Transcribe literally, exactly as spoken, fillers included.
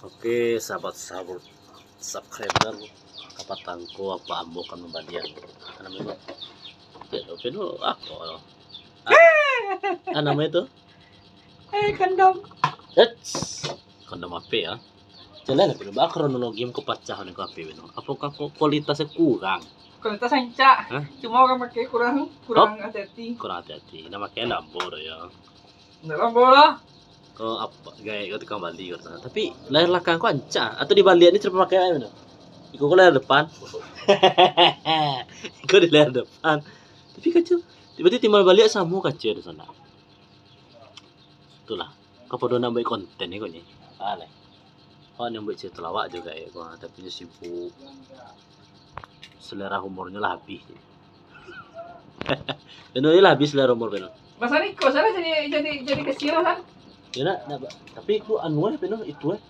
Oke, sahabat-sahabat subscriber, kapatang ko apak ambo kan mambalian. Anu namo itu? Tidak tahu, Pino, apa? Ah, anu namo itu? Eh, kondom. Eits, kondom apa ya? Jalan lah, Pino. Ba kronologi ko pacah ni ko apa, Pino? Apakah ko kualitasnya kurang? Kualitas rancak. Hah? Cuma orang pakai kurang kurang hati-hati. Kurang hati-hati. Nah, makanya lambo dah ya. Ndak lambo lah. Ko apa gaya ko tukang bali ko sana. Tapi layar belakang ko rancak atau dibaliak ni cara pakai aja tu. Iko ko layar depan. Iko di layar depan. Tapi kaca berarti timbal baliak samo kaca di sana. Itulah. Kau pada nak buat konten ni kau ni. Ah, lah. Kau nak buat cerita lawak juga ya kau, tapi dia sibuk. Selera humornya lah habis. Pino lah habis selera humor Pino. Masa ni kau salah jadi jadi jadi kecil kan? Ya nak, nak ba- tapi itu anu eh Pino itu eh.